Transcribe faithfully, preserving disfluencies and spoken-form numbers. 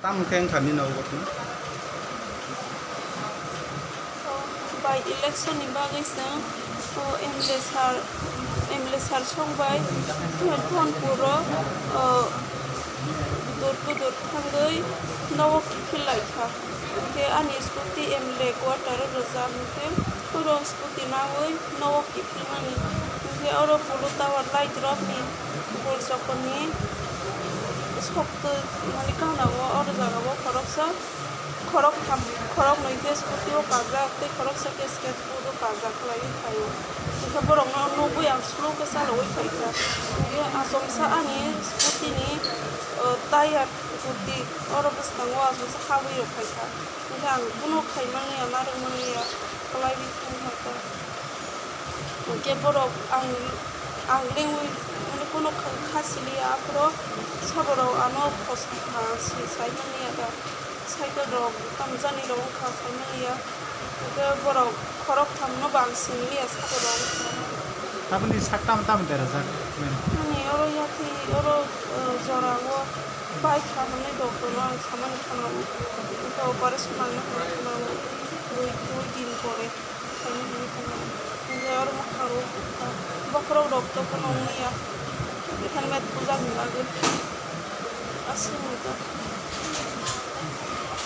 Tamo khe wngkha nini o ghotna? By election ni bagwi chwng, o, M L A sir, M L A sir song bai Dhonpur o, o, door to door thangwi nogo kiphil lai kha. Hwnkhe ani scooty M L A quarter o rwjak, hwnkhe oro scooty nawi nogo kiphilmani. Hwnkhe oro polo tower light rokni gol chokorni soktwi mani gana o, oro jaga o khoroksa, khoroktham, khoroknwi khe scooty o kajak tei khoroksa khe skateboard o kajak khlaiwi phaio. Hwnkhe borokno nugwi ang slow khe chalawi phaikha. Hwnkhe achomsa ani scooty ni, o, tyre gudi oro bwskango achomsa habwi rok phaikha. Hwnkhe ang bono khai manliya, narwk manliya, kwlaiwi thangkha ta. Hwnkhe borok ang, ang lengwi, mane, bono kha-, kha siliya, aphuru saborok ano khosa kha, si sai manliya ta. Cycle rok tamo jani rok wngkha sai manliya. Hwnkhe borok khoroktham no bo ang singliya saborok wngkha. Aboni sak tamo tamo derajak? Ani oro yathi oro, eh, jora o pai kha hwnwi doctor no ang samani khna o. Hwnkhe operation nangna hwnwi khna o. Dui, dui din pore khaina hwnwi khna o. Hwnkhe oro mwkhang o bokhorok rok to phano wngya. Helmet bujak ni bagwi. Aswk ni to.